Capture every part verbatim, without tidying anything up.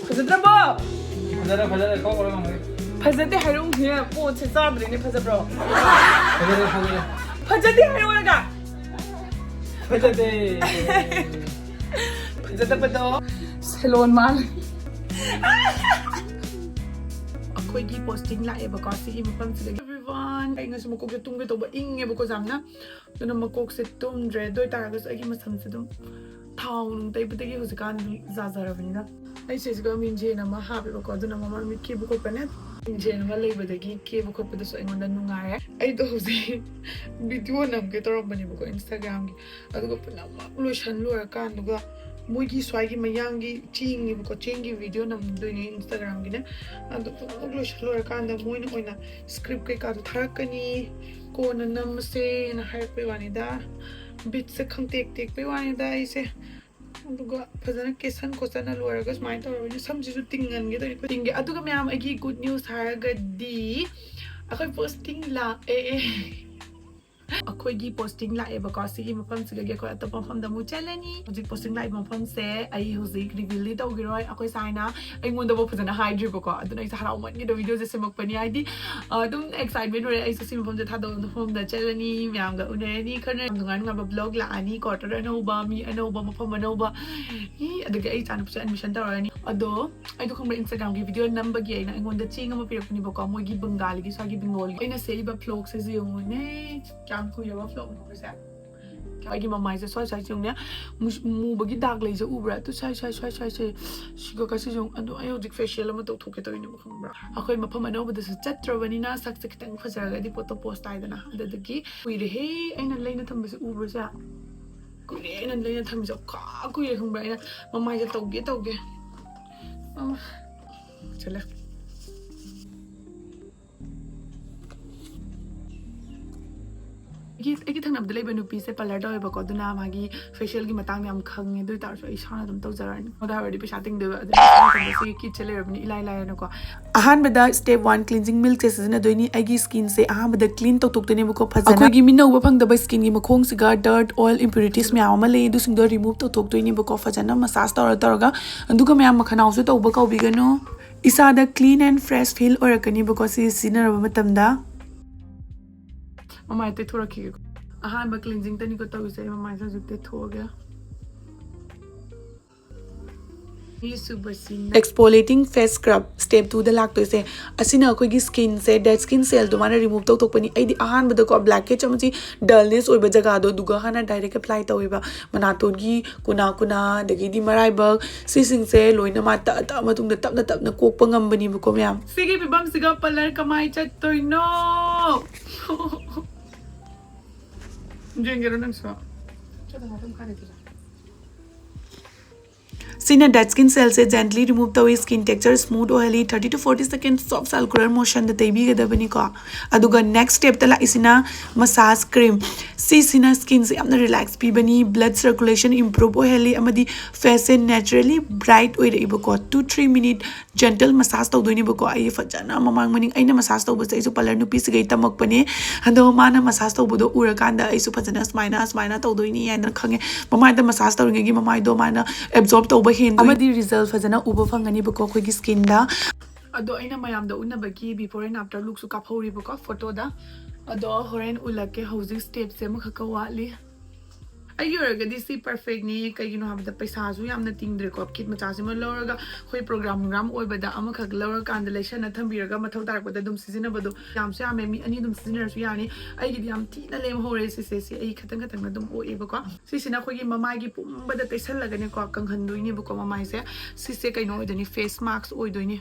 ꯐꯖꯗ꯭ꯔꯕꯣ? ꯐꯖꯔꯦ ꯐꯖꯔꯦ ꯊꯣꯛꯈ꯭ꯔꯣ ꯉꯝꯃꯣꯏ꯫ ꯐꯖꯗꯦ ꯍꯥꯏꯔꯛꯎꯅꯦ, ꯄꯣꯠꯁꯦ ꯆꯥꯗ꯭ꯔꯤꯅꯦ꯫ ꯐꯖꯕ꯭ꯔꯣ? ꯐꯖꯔꯦ ꯐꯖꯔꯦ꯫ ꯐꯖꯗꯦ ꯍꯥꯏꯔꯛꯑꯣꯔꯒ꯫ ꯐꯖꯗꯦ꯫ ꯐꯖꯗꯕꯗꯣ ꯁꯦꯂꯣꯟ ꯃꯥꯜꯂꯦ꯫ ꯑꯩꯈꯣꯏꯒꯤ ꯄꯣꯁꯇꯤꯡ ꯂꯥꯛꯑꯦꯕꯀꯣ ꯁꯤꯒꯤ ꯃꯐꯝꯁꯤꯗꯒꯤ꯫ Everyone, ꯑꯩ ꯉꯁꯤ ꯃꯀꯣꯛꯁꯦ ꯇꯨꯝꯒꯦ ꯇꯧꯕ, ꯏꯪꯉꯦꯕꯀꯣ ꯌꯥꯝꯅ, ꯑꯗꯨꯅ ꯃꯀꯣꯛꯁꯦ ꯇꯨꯝꯗ꯭ꯔꯦ꯫ ꯑꯗꯨ ꯑꯣꯏꯇꯥꯔꯒꯁꯨ ꯑꯩꯒꯤ ꯃꯁꯝꯁꯦ ꯑꯗꯨꯝ ꯊꯥꯎ ꯅꯨꯡ ꯇꯩꯕꯗꯒꯤ ꯍꯧꯖꯤꯛꯀꯥꯟ ꯑꯗꯨꯝ ꯌꯥꯖꯔꯕꯅꯤꯅ꯫ ꯑꯩ ꯁꯤꯁꯤꯒ ꯃꯤꯡꯖꯦꯜ ꯑꯃ ꯍꯥꯞꯄꯦꯕꯀꯣ, ꯑꯗꯨꯅ ꯃꯃꯥꯡ ꯃꯤꯠ ꯀꯦꯕ ꯈꯣꯠꯄꯅꯦ꯫ ꯃꯤꯡꯖꯦꯜ ꯑꯃ ꯂꯩꯕꯗꯒꯤ ꯀꯦꯕ ꯈꯣꯠꯄꯗꯁꯨ ꯑꯩꯉꯣꯟꯗ ꯅꯨꯡꯉꯥꯏꯔꯦ꯫ ꯑꯩꯗꯣ ꯍꯧꯖꯤꯛ ꯚꯤꯗꯤꯑꯣ ꯅꯝꯒꯦ ꯇꯧꯔꯝꯕꯅꯦꯕꯀꯣ Instagram-ꯒꯤ, ꯑꯗꯨꯒ ꯄꯨꯝꯅꯃꯛ ꯂꯣꯏꯁꯟ ꯂꯣꯏꯔꯀꯥꯟꯗꯨꯒ ꯃꯣꯏꯒꯤ ꯁ꯭ꯋꯥꯏꯒꯤ ꯃꯌꯥꯡꯒꯤ ꯆꯦꯡꯅꯦꯕꯀꯣ, ꯆꯦꯡꯒꯤ ꯚꯤꯗꯤꯑꯣ ꯅꯝꯗꯣꯏꯅꯦ Instagram-ꯒꯤꯅꯦ꯫ ꯑꯗꯣ ꯄꯨꯝꯅꯃꯛ ꯂꯣꯏꯁꯟ ꯂꯣꯏꯔꯀꯥꯟꯗ ꯃꯣꯏꯅ ꯑꯣꯏꯅ ꯁ꯭ꯀ꯭ꯔꯤꯞ ꯀꯩꯀꯥꯗꯣ ꯊꯥꯔꯛꯀꯅꯤ, ꯀꯣꯟꯅ ꯅꯝꯃꯁꯦꯅ ꯍꯥꯏꯔꯛꯄꯩ ꯋꯥꯅꯤꯗ꯫ ꯕꯤꯠꯁꯦ ꯈꯪꯇꯦꯛ ꯇꯦꯛꯄꯩ ꯋꯥꯅꯤꯗ ꯑꯩꯁꯦ꯫ ꯑꯗꯨꯒ ꯐꯖꯅ ꯀꯦꯁꯟ ꯈꯣꯠꯆꯟꯅ ꯂꯣꯏꯔꯒ ꯁꯨꯃꯥꯏꯅ ꯇꯧꯔꯕꯅꯤꯅ ꯁꯝꯁꯤꯁꯨ ꯇꯤꯡꯍꯟꯒꯦ ꯇꯧꯅꯤ, ꯑꯩꯈꯣꯏ ꯇꯤꯡꯒꯦ꯫ ꯑꯗꯨꯒ ꯃꯌꯥꯝ, ꯑꯩꯒꯤ ꯒꯨꯗ ꯅ꯭ꯌꯨꯁ ꯍꯥꯏꯔꯒꯗꯤ ꯑꯩꯈꯣꯏ ꯄꯣꯁꯇꯤꯡ ꯂꯥꯛꯑꯦ꯫ ꯑꯩꯈꯣꯏꯒꯤ ꯄꯣꯁꯇꯤꯡ ꯂꯥꯛꯑꯦꯕꯀꯣ ꯁꯤꯒꯤ ꯃꯐꯝꯁꯤꯗꯒꯤ ꯑꯩꯈꯣꯏ ꯑꯇꯣꯞꯄ ꯃꯐꯝꯗ ꯑꯃꯨꯛ ꯆꯠꯂꯅꯤ꯫ ꯍꯧꯖꯤꯛ ꯄꯣꯁꯇꯤꯡ ꯂꯥꯛꯏꯕ ꯃꯐꯝꯁꯦ ꯑꯩ ꯍꯧꯖꯤꯛ ꯔꯤꯚꯤꯜꯗꯤ ꯇꯧꯈꯤꯔꯣꯏ꯫ ꯑꯩꯈꯣꯏ ꯁꯥꯏꯅ ꯑꯩꯉꯣꯟꯗꯐꯥꯎ ꯐꯖꯅ ꯍꯥꯏꯗ꯭ꯔꯤꯕꯀꯣ, ꯑꯗꯨꯅ ꯑꯩꯁꯦ ꯍꯔꯥꯎꯃꯟꯒꯤꯗ ꯚꯤꯗꯤꯑꯣꯁꯦ ꯁꯦꯝꯃꯛꯄꯅꯤ꯫ ꯍꯥꯏꯗꯤ ꯑꯗꯨꯝ ꯑꯦꯛꯁꯥꯏꯠꯃꯦꯟ ꯑꯣꯏꯔꯦ꯫ ꯑꯩꯁꯦ ꯁꯤ ꯃꯐꯝꯁꯦ ꯊꯥꯗꯣꯛꯑ ꯃꯐꯝꯗ ꯆꯠꯂꯅꯤ, ꯃꯌꯥꯝꯒ ꯎꯅꯔꯅꯤ, ꯈꯔ ꯌꯥꯝ ꯅꯨꯡꯉꯥꯏ ꯅꯨꯡꯉꯥꯏꯕ ꯕ꯭ꯂꯣꯒ ꯂꯥꯛꯑꯅꯤ, ꯀ꯭ꯋꯥꯇꯔ ꯑꯅꯧꯕ, ꯃꯤ ꯑꯅꯧꯕ, ꯃꯐꯝ ꯑꯅꯧꯕ꯫ ꯏ, ꯑꯗꯒꯤ ꯑꯩ ꯏꯆꯥꯅꯨꯄꯤꯁꯨ ꯑꯦꯗꯃꯤꯁꯟ ꯇꯧꯔꯅꯤ꯫ ꯑꯗꯣ ꯑꯩꯗꯣ ꯈꯪꯕ꯭ꯔꯥ, Instagram-ꯒꯤ ꯚꯤꯗꯤꯑꯣ ꯅꯝꯕꯒꯤ ꯑꯩꯅ ꯑꯩꯉꯣꯟꯗ ꯆꯦꯡ ꯑꯃ ꯄꯤꯔꯛꯄꯅꯦꯕꯀꯣ, ꯃꯣꯏꯒꯤ ꯕꯪꯒꯥꯂꯤꯒꯤ ꯁ꯭ꯋꯥꯏꯒꯤ ꯕꯦꯡꯒꯣꯜꯒꯤ꯫ ꯑꯩꯅ ꯁꯦꯠꯂꯤꯕ ꯐ꯭ꯂꯣꯛꯁꯤꯁꯨ ꯌꯦꯡꯉꯨꯅꯦ, ꯀꯌꯥꯝ ꯀꯨꯏꯔꯕ ꯐ꯭ꯂꯣꯛꯅꯣ ꯁꯦ꯫ ꯑꯩꯒꯤ ꯃꯃꯥꯏꯁꯦ ꯁ꯭ꯋꯥꯏ ꯁ꯭ꯋꯥꯏꯁꯦ ꯌꯦꯡꯉꯨꯅꯦ, ꯃꯨꯁ-, ꯃꯨꯕꯒꯤ ꯗꯥꯛ ꯂꯩꯁꯦ ꯎꯕ꯭ꯔꯥ? ꯑꯗꯨ ꯁ꯭ꯋꯥꯏ ꯁ꯭ꯋꯥꯏ ꯁ꯭ꯋꯥꯏ ꯁ꯭ꯋꯥꯏꯁꯦ, ꯁꯤꯒ ꯀꯁꯤꯁꯦ ꯌꯦꯡꯉꯨ꯫ ꯑꯗꯣ ꯑꯩ ꯍꯧꯖꯤꯛ ꯐꯦꯁꯤꯌꯦꯜ ꯑꯃ ꯇꯧꯊꯣꯛꯀꯦ ꯇꯧꯔꯤꯅꯦꯕ, ꯈꯪꯕ꯭ꯔꯥ? ꯑꯩꯈꯣꯏ ꯃꯐꯝ ꯑꯅꯧꯕꯗꯁꯨ ꯆꯠꯇ꯭ꯔꯕꯅꯤꯅ ꯁꯛꯁꯦ ꯈꯤꯇꯪ ꯐꯖꯔꯒꯗꯤ ꯐꯣꯇꯣ ꯄꯣꯁ ꯇꯥꯏꯗꯅ꯫ ꯑꯗꯨꯗꯒꯤ ꯀꯨꯏꯔꯦꯍꯦ ꯑꯩꯅ ꯂꯩꯅ ꯊꯝꯕꯁꯦ ꯎꯕ꯭ꯔꯁꯦ? ꯀꯨꯏꯔꯦ ꯑꯩꯅ ꯂꯩꯅ ꯊꯝꯃꯤꯁꯦ, ꯀꯥ ꯀꯨꯏꯔꯦ ꯈꯪꯕ꯭ꯔꯥ? ꯑꯩꯅ ꯃꯃꯥꯏꯁꯦ ꯇꯧꯒꯦ ꯇꯧꯒꯦ꯫ ꯑꯃ ꯆꯠꯂꯦ꯫ ꯑꯩꯒꯤ ꯊꯪꯅꯕꯗ ꯂꯩꯕ ꯅꯨꯄꯤꯁꯦ ꯄꯥꯔꯂꯔ ꯇꯧꯋꯦꯕꯀꯣ, ꯑꯗꯨꯅ ꯃꯥꯒꯤ ꯐꯦꯁꯤꯌꯦꯜꯒꯤ ꯃꯇꯥꯡꯗ ꯌꯥꯝ ꯈꯪꯉꯦ꯫ ꯑꯗꯨ ꯑꯣꯏꯇꯥꯔꯁꯨ ꯑꯩ ꯏꯁꯥꯅ ꯑꯗꯨꯝ ꯇꯧꯖꯔꯅꯤ꯫ ꯑꯗꯨ ꯍꯥꯏꯔꯗꯤ ꯄꯩꯁꯥ ꯇꯤꯡꯗꯣꯏꯕ, ꯑꯗꯨꯅ ꯏꯁꯥꯅ ꯇꯧꯕ ꯁꯤꯒꯤ ꯀꯤꯠꯁꯦ ꯂꯩꯔꯕꯅꯤ ꯏꯂꯥꯏ ꯂꯥꯏꯌꯦꯅꯀꯣ꯫ ꯑꯍꯥꯟꯕꯗ step one cleansing milkꯁꯦ ꯁꯤꯖꯤꯟꯅꯗꯣꯏꯅꯤ꯫ ꯑꯩꯒꯤ skinꯁꯦ ꯑꯍꯥꯟꯕꯗ clean ꯇꯧꯊꯣꯛꯇꯣꯏꯅꯦꯕꯀꯣ ꯐꯖꯅ꯫ ꯑꯩꯈꯣꯏꯒꯤ ꯃꯤꯠꯅ ꯎꯕ ꯐꯪꯗꯕ skinꯒꯤ ꯃꯈꯣꯡꯁꯤꯒ dirt, oil, impurities ꯃꯌꯥꯝ ꯑꯃ ꯂꯩ, ꯑꯗꯨꯁꯤꯡꯗꯣ remove ꯇꯧꯊꯣꯛꯇꯣꯏꯅꯦꯕꯀꯣ ꯐꯖꯅ massage ꯇꯧꯔ ꯇꯧꯔꯒ꯫ ꯑꯗꯨꯒ ꯃꯌꯥꯝ ꯃꯈꯅꯥꯎꯁꯨ ꯇꯧꯕ ꯀꯥꯎꯕꯤꯒꯅꯨ꯫ ꯏꯁꯥꯗ clean and fresh feel ꯑꯣꯏꯔꯛꯀꯅꯤꯕꯀꯣ ꯁꯤ ꯁꯤꯖꯤꯟꯅꯔꯕ ꯃꯇꯝꯗ꯫ ꯃꯃꯥꯏ ꯇꯩꯊꯣꯔꯛꯈꯤꯒꯦꯀꯣ꯫ ꯑꯍꯥꯟꯕ cleansing ꯇꯅꯤꯀꯣ ꯇꯧꯔꯤꯁꯦ꯫ ꯑꯩ ꯃꯃꯥꯏꯁꯦ ꯍꯧꯖꯤꯛ ꯇꯩꯊꯣꯛꯑꯒꯦ꯫ ꯑꯅꯤꯁꯨꯕꯁꯤꯅ exfoliating face scrub step twoꯗ ꯂꯥꯛꯇꯣꯏꯁꯦ꯫ ꯑꯁꯤꯅ ꯑꯩꯈꯣꯏꯒꯤ skinꯁꯦ, dead skin cellꯗꯣ ꯃꯥꯅ remove ꯇꯧꯊꯣꯛꯄꯅꯤ꯫ ꯑꯩꯗꯤ ꯑꯍꯥꯟꯕꯗꯀꯣ blackheads ꯑꯃꯗꯤ dullness ꯑꯣꯏꯕ ꯖꯒꯥꯗꯣ ꯑꯗꯨꯒ ꯍꯥꯟꯅ direct apply ꯇꯧꯋꯦꯕ꯫ ꯃꯅꯥꯇꯣꯟꯒꯤ ꯀꯨꯅꯥ ꯀꯨꯅꯥ, ꯑꯗꯒꯤꯗꯤ ꯃꯔꯥꯏꯕꯛ, ꯁꯤꯁꯤꯡꯁꯦ ꯂꯣꯏꯅ ꯃꯥ ꯇꯛꯑ ꯇꯛꯑ ꯃꯇꯨꯡꯗ ꯇꯞꯅ ꯇꯞꯅ ꯀꯣꯛꯄ ꯉꯝꯕꯅꯦꯕꯀꯣ ꯃꯌꯥꯝ꯫ ꯁꯤꯒꯤ ꯐꯤꯕꯝꯁꯤꯒ ꯄꯥꯔꯂꯔ ꯀꯃꯥꯏ ꯆꯠꯇꯣꯏꯅꯣ? ꯌꯦꯡꯒꯦꯔꯣ ꯅꯪꯁꯨ? ꯁꯤꯅ dead skin cellꯁꯦ gently remove ꯇꯧꯏ, skin texture smooth ꯑꯣꯏꯍꯜꯂꯤ, thirty to forty seconds soft circular motionꯗ ꯇꯩꯕꯤꯒꯗꯕꯅꯤꯀꯣ꯫ ꯑꯗꯨꯒ next stepꯇ ꯂꯥꯛꯏꯁꯤꯅ massage cream꯫ ꯁꯤꯁꯤꯅ skinꯁꯦ ꯌꯥꯝꯅ relax ꯄꯤꯕꯅꯤ, blood circulation improve ꯑꯣꯏꯍꯜꯂꯤ ꯑꯃꯗꯤ faceꯁꯦ naturally bright ꯑꯣꯏꯔꯛꯏꯕꯀꯣ꯫ Two three minute gentle massage ꯇꯧꯗꯣꯏꯅꯦꯕꯀꯣ꯫ ꯑꯩ ꯐꯖꯅ ꯃꯃꯥꯡ ꯃꯅꯤꯡ, ꯑꯩꯅ massage ꯇꯧꯕꯁꯦ ꯑꯩꯁꯨ ꯄꯥꯔꯂꯔ ꯅꯨꯄꯤꯁꯤꯒꯩ ꯇꯝꯃꯛꯄꯅꯦ꯫ ꯑꯗꯣ ꯃꯥꯅ massage ꯇꯧꯕꯗꯣ ꯎꯔꯀꯥꯟꯗ ꯑꯩꯁꯨ ꯐꯖꯅ ꯁꯨꯃꯥꯏꯅ ꯁꯨꯃꯥꯏꯅ ꯇꯧꯗꯣꯏꯅꯤ ꯍꯥꯏꯅ ꯈꯪꯉꯦ꯫ ꯃꯃꯥꯏꯗ massage ꯇꯧꯔꯤꯉꯩꯒꯤ ꯃꯃꯥꯏꯗꯣ ꯃꯥꯅ absorb ꯇꯧꯕ ꯍꯦꯟꯗꯣꯏꯅꯤ ꯑꯃꯗꯤ result ꯐꯖꯅ ꯎꯕ ꯐꯪꯒꯅꯤꯕꯀꯣ ꯑꯩꯈꯣꯏꯒꯤ skinꯗ꯫ ꯑꯗꯣ ꯑꯩꯅ ꯃꯌꯥꯝꯗ ꯎꯠꯅꯕꯒꯤ before and after lookꯁꯨ ꯀꯥꯞꯍꯧꯔꯤꯕꯀꯣ photoꯗ꯫ ꯑꯗꯣ ꯍꯣꯔꯦꯟ ꯎꯠꯂꯛꯀꯦ꯫ ꯍꯧꯖꯤꯛ stepꯁꯦ ꯑꯃꯈꯛꯀ ꯋꯥꯠꯂꯤ꯫ ꯑꯩꯒꯤ ꯑꯣꯏꯔꯒꯗꯤ ꯁꯤ perfectꯅꯤ꯫ ꯀꯩꯒꯤꯅꯣ ꯍꯥꯏꯕꯗ ꯄꯩꯁꯥꯁꯨ ꯌꯥꯝꯅ ꯇꯤꯡꯗ꯭ꯔꯦꯀꯣ꯫ Kit ꯃꯆꯥꯁꯤꯃ ꯂꯧꯔꯒ ꯑꯩꯈꯣꯏ program program ꯑꯣꯏꯕꯗ ꯑꯃꯈꯛ ꯂꯧꯔꯀꯥꯟꯗ ꯂꯩꯁꯟꯅ ꯊꯝꯕꯤꯔꯒ ꯃꯊꯧ ꯇꯥꯔꯛꯄꯗ ꯑꯗꯨꯝ ꯁꯤꯖꯤꯟꯅꯕꯗꯣ ꯌꯥꯝꯁꯨ ꯌꯥꯝꯃꯦ꯫ ꯃꯤ ꯑꯅꯤ ꯑꯗꯨꯝ ꯁꯤꯖꯤꯟꯅꯔꯁꯨ ꯌꯥꯅꯤ꯫ ꯑꯩꯒꯤꯗꯤ ꯌꯥꯝ ꯊꯤꯅ ꯂꯦꯝꯍꯧꯔꯦ ꯁꯤꯁꯦ꯫ ꯁꯤ ꯑꯩ ꯈꯇꯪ ꯈꯇꯪꯅ ꯑꯗꯨꯝ ꯑꯣꯛꯑꯦꯕꯀꯣ꯫ ꯁꯤꯁꯤꯅ ꯑꯩꯈꯣꯏꯒꯤ ꯃꯃꯥꯏꯒꯤ ꯄꯨꯝꯕꯗ ꯇꯩꯁꯜꯂꯒꯅꯦꯀꯣ ꯀꯪꯍꯟꯗꯣꯏꯅꯦꯕꯀꯣ ꯃꯃꯥꯏꯁꯦ꯫ ꯁꯤꯁꯦ ꯀꯩꯅꯣ ꯑꯣꯏꯗꯣꯏꯅꯤ, face mask ꯑꯣꯏꯗꯣꯏꯅꯤ꯫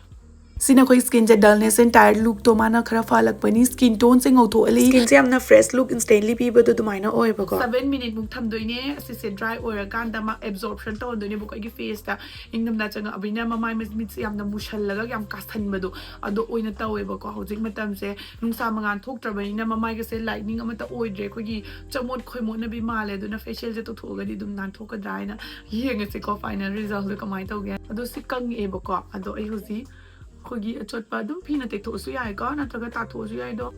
ꯁꯤꯅ ꯑꯩꯈꯣꯏ skin say dullness and tired look ꯇꯣ ꯃꯥꯅ ꯈꯔ ꯐꯍꯜꯂꯛꯄꯅꯤ꯫ Skin tone ꯁꯦ ꯉꯧꯊꯣꯛꯍꯜꯂꯤ꯫ Skin ꯁꯦ ꯌꯥꯝꯅ fresh look instantly ꯄꯤꯕꯗꯣ ꯑꯗꯨꯃꯥꯏꯅ ꯑꯣꯏꯕꯀꯣ꯫ Seven minute ꯃꯨꯛ ꯊꯝꯗꯣꯏꯅꯦ꯫ ꯑꯁꯤꯁꯦ dry ꯑꯣꯏꯔꯀꯥꯟꯗ ꯃꯥ absorption ꯇꯧꯍꯟꯗꯣꯏꯅꯦꯕꯀꯣ ꯑꯩꯒꯤ face ꯇ꯫ ꯏꯪꯊꯝꯊꯥ ꯆꯪꯉꯛꯑꯕꯅꯤꯅ ꯃꯃꯥꯏ ꯃꯤꯠꯁꯦ ꯌꯥꯝꯅ ꯃꯨꯁꯜꯂꯒ ꯌꯥꯝ ꯀꯥꯁꯟꯕꯗꯣ ꯑꯗꯣ ꯑꯣꯏꯅ ꯇꯧꯋꯦꯕꯀꯣ꯫ ꯍꯧꯖꯤꯛ ꯃꯇꯝꯁꯦ ꯅꯨꯡꯁꯥ ꯃꯉꯥꯜ ꯊꯣꯛꯇ꯭ꯔꯕꯅꯤꯅ ꯃꯃꯥꯏꯒꯁꯦ lightening ꯑꯃꯠꯇ ꯑꯣꯏꯗ꯭ꯔꯦ꯫ ꯑꯩꯈꯣꯏꯒꯤ ꯆꯃꯣꯠ ꯈꯣꯏꯃꯣꯠꯅꯕꯤ ꯃꯥꯜꯂꯦ꯫ ꯑꯗꯨꯅ facial ꯁꯦ ꯇꯧꯊꯣꯛꯑꯒꯗꯤ ꯑꯗꯨꯝ ꯅꯥꯟꯊꯣꯛꯀꯗ꯭ꯔꯥ ꯍꯥꯏꯅ ꯌꯦꯡꯉꯁꯤꯀꯣ final result ꯗꯣ ꯀꯃꯥꯏꯅ ꯇꯧꯒꯦ꯫ ꯑꯗꯣ ꯁꯤ ꯀꯪꯉꯛꯑꯦꯕꯀꯣ꯫ ꯑꯗꯣ ꯑꯩ ꯍꯧꯖꯤꯛ ꯑꯩꯈꯣꯏꯒꯤ ꯑꯆꯣꯠꯄ ꯑꯗꯨꯝ ꯐꯤꯅ ꯇꯩꯊꯣꯛꯑꯁꯨ ꯌꯥꯏꯀꯣ, ꯅꯠꯇ꯭ꯔꯒ ꯇꯥꯊꯣꯛꯑꯁꯨ ꯌꯥꯏꯗꯣ꯫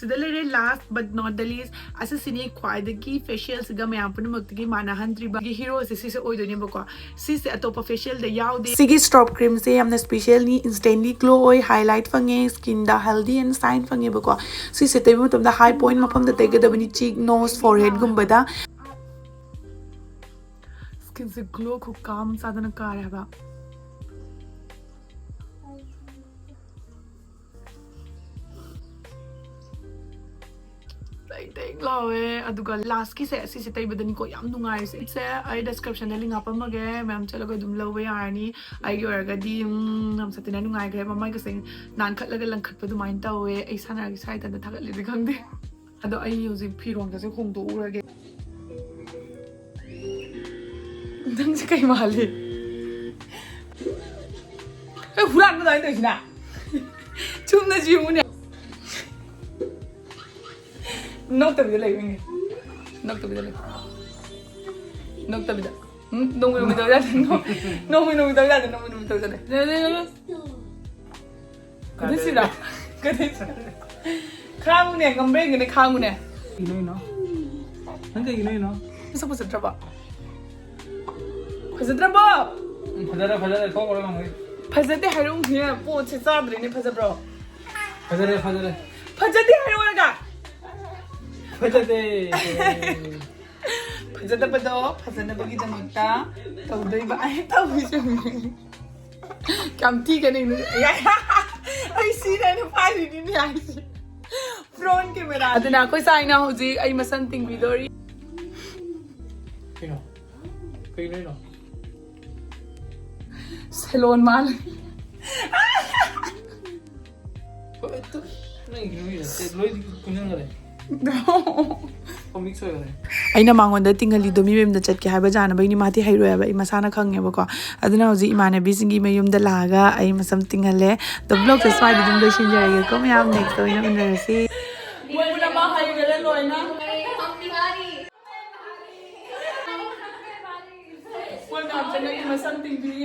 ꯁꯤꯗ ꯂꯩꯔꯦ last but not the least, ꯑꯁꯤꯁꯤꯅꯤ ꯈ꯭ꯋꯥꯏꯗꯒꯤ facial ꯁꯤꯒ ꯃꯌꯥꯝ ꯄꯨꯝꯅꯃꯛꯇꯒꯤ ꯃꯥꯟꯅꯍꯟꯗ꯭ꯔꯤꯕ ꯑꯩꯒꯤ hero ꯁꯦ ꯁꯤꯁꯦ ꯑꯣꯏꯗꯣꯏꯅꯦꯕꯀꯣ꯫ ꯁꯤꯁꯦ ꯑꯇꯣꯞꯄ facial ꯗ ꯌꯥꯎꯗꯦ꯫ ꯁꯤꯒꯤ strobe cream ꯁꯦ ꯌꯥꯝꯅ special ꯅꯤ, instantly glow ꯑꯣꯏ, highlight ꯐꯪꯉꯦ, skin the healthy and shine ꯐꯪꯉꯦꯕꯀꯣ꯫ ꯁꯤꯁꯦ ꯇꯩꯕ ꯃꯇꯝꯗ high point ꯃꯐꯝꯗ ꯇꯩꯒꯗꯕꯅꯤ, cheek, nose, forehead ꯒꯨꯝꯕꯗ꯫ Skin ꯁꯦ glow ꯈꯨꯀꯥꯝ ꯆꯥꯗꯅ ꯀꯥꯔꯦ ꯍꯥꯏꯕ꯫ ꯇꯦꯡ ꯇꯦꯡ ꯂꯥꯎꯋꯦ꯫ ꯑꯗꯨꯒ last ꯀꯤꯁꯦ ꯁꯤꯁꯦ ꯇꯩꯕꯗꯅꯤꯀꯣ ꯌꯥꯝ ꯅꯨꯡꯉꯥꯏꯔꯤꯁꯦ꯫ ꯁꯦ ꯑꯩ description ꯗ link ꯍꯥꯞꯄꯝꯃꯒꯦ, ꯃꯌꯥꯝ ꯆꯠꯂꯒ ꯑꯗꯨꯝ ꯂꯧꯕ ꯌꯥꯔꯅꯤ꯫ ꯑꯩꯒꯤ ꯑꯣꯏꯔꯒꯗꯤ ꯎꯝ, ꯌꯥꯝ ꯁꯥꯊꯤꯅ ꯅꯨꯡꯉꯥꯏꯈ꯭ꯔꯦ꯫ ꯃꯃꯥꯏꯒꯁꯦ ꯅꯥꯟꯈꯠꯂꯒ ꯂꯪꯈꯠꯄ ꯑꯗꯨꯃꯥꯏꯅ ꯇꯧꯋꯦ꯫ ꯑꯩ ꯁꯥꯟꯅꯔꯒ ꯏꯁꯥ ꯏꯊꯟꯇ ꯊꯥꯒꯠꯂꯤꯗꯤ ꯈꯪꯗꯦ꯫ ꯑꯗꯣ ꯑꯩ ꯍꯧꯖꯤꯛ ꯐꯤꯔꯣꯟꯒꯁꯦ ꯍꯣꯡꯗꯣꯛꯎꯔꯒꯦ꯫ ꯅꯪꯁꯦ ꯀꯩ ꯃꯥꯜꯂꯤ? ꯀꯩ ꯍꯨꯔꯥꯟꯕ ꯑꯗꯨꯃꯥꯏꯅ ꯇꯧꯔꯤꯁꯤꯅ? ꯆꯨꯝꯅ ꯌꯦꯡꯉꯨꯅꯦ꯫ ꯅꯣꯛꯇꯕꯤꯗ ꯂꯩꯌꯨꯅꯦ꯫ ꯅꯣꯛꯇꯕꯤꯗ ꯂꯩꯌꯨ꯫ ꯅꯣꯛꯇꯕꯤꯗ꯫ ꯎꯝ, ꯅꯣꯡꯃꯩ ꯅꯣꯡꯃꯩ ꯇꯧ ꯌꯥꯗꯦ꯫ ꯅꯣꯡꯃꯩ ꯅꯣꯡꯃꯩ ꯇꯧ ꯌꯥꯗꯦ꯫ ꯅꯣꯡꯃꯩ ꯅꯣꯡꯃꯩ ꯇꯧ ꯌꯥꯗꯦ꯫ ꯀꯗꯩꯁꯤꯔꯥ? ꯀꯗꯩꯁꯤꯔꯥ? ꯈꯥꯡꯉꯨꯅꯦ, ꯉꯝꯕ꯭ꯔꯦ ꯌꯦꯡꯒꯦꯅꯦ, ꯈꯥꯡꯉꯨꯅꯦ꯫ ꯀꯩꯒꯤꯅꯣ ꯏꯅꯣ? ꯅꯪ ꯀꯩꯒꯤꯅꯣ ꯏꯅꯣ? ꯃꯁꯛ ꯐꯖꯗ꯭ꯔꯕꯣ? ꯐꯖꯗ꯭ꯔꯕꯣ? ꯎꯝ, ꯐꯖꯔꯦ, ꯐꯖꯔꯦ, ꯊꯣꯛꯈ꯭ꯔꯣ ꯅꯪ ꯍꯧꯖꯤꯛ꯫ ꯐꯖꯗꯦ ꯍꯥꯏꯔꯛꯎꯅꯦ, ꯄꯣꯠꯁꯦ ꯆꯥꯗ꯭ꯔꯦꯅꯦ, ꯐꯖꯕ꯭ꯔꯣ? ꯐꯖꯔꯦ, ꯐꯖꯔꯦ꯫ ꯐꯖꯗꯦ ꯍꯥꯏꯔꯛꯑꯣꯔꯒ? ꯐꯖꯗꯦ꯫ ꯐꯖꯗꯕꯗꯣ ꯐꯖꯅꯕꯒꯤꯗꯃꯛꯇ ꯇꯧꯗꯣꯏꯕ꯫ ꯑꯩ ꯇꯧꯔꯤꯁꯦ ꯌꯥꯝ ꯊꯤꯒꯅꯤ꯫ ꯑꯩ ꯁꯤꯅꯦ ꯑꯩꯅ ꯄꯥꯏꯔꯤꯅꯤꯅꯦ ꯍꯥꯏꯁꯦ꯫ Front camera꯫ ꯑꯗꯨꯅ ꯑꯩꯈꯣꯏ ꯁꯥꯏꯅ ꯍꯧꯖꯤꯛ ꯑꯩ ꯃꯁꯝ ꯇꯤꯡꯕꯤꯗꯣꯔꯤ꯫ ꯀꯩꯅꯣ? ꯀꯩꯅꯣ? ꯁꯦꯂꯣꯟ ꯃꯥꯜꯂꯦ꯫ ꯍꯣꯏ, ꯑꯗꯨ ꯅꯪꯒꯤ ꯂꯣꯏ ꯅꯠꯇꯦ, ꯂꯣꯏꯗꯤ ꯀꯨꯟꯁꯤꯟꯈꯔꯦ꯫ ꯀꯣꯃꯤꯛꯁ ꯑꯣꯏꯈꯔꯦ꯫ ꯑꯩꯅ ꯃꯉꯣꯟꯗ ꯇꯤꯡꯍꯜꯂꯤꯗꯣ ꯃꯤ ꯃꯌꯨꯝꯗ ꯆꯠꯀꯦ ꯍꯥꯏꯕ ꯖꯥꯅꯕꯒꯤꯅꯤ, ꯃꯥꯗꯤ ꯍꯩꯔꯣꯏ ꯍꯥꯏꯕ ꯑꯩ ꯃꯁꯥꯅ ꯈꯪꯉꯦꯕꯀꯣ꯫ ꯑꯗꯨꯅ ꯍꯧꯖꯤꯛ ꯏꯃꯥꯟꯅꯕꯤꯁꯤꯡꯒꯤ ꯃꯌꯨꯝꯗ ꯂꯥꯛꯑꯒ ꯑꯩ ꯃꯁꯝ ꯇꯤꯡꯍꯜꯂꯦ꯫ ꯑꯗꯣ ꯕ꯭ꯂꯣꯛꯁꯦ ꯁ꯭ꯋꯥꯏꯗ ꯑꯗꯨꯝ ꯂꯣꯏꯁꯤꯟꯖꯔꯒꯦꯀꯣ ꯃꯌꯥꯝ, ꯅꯦꯛꯁꯇ ꯑꯣꯏꯅ ꯎꯅꯔꯁꯤ꯫ ꯃꯣꯏ ꯄꯨꯝꯅꯃꯛ ꯍꯩꯈꯔꯦ ꯂꯣꯏꯅ꯫ ꯃꯣꯏ ꯃꯌꯥꯝ ꯆꯪꯉꯛꯏ ꯃꯁꯝ ꯇꯤꯡꯕꯤꯔꯤ꯫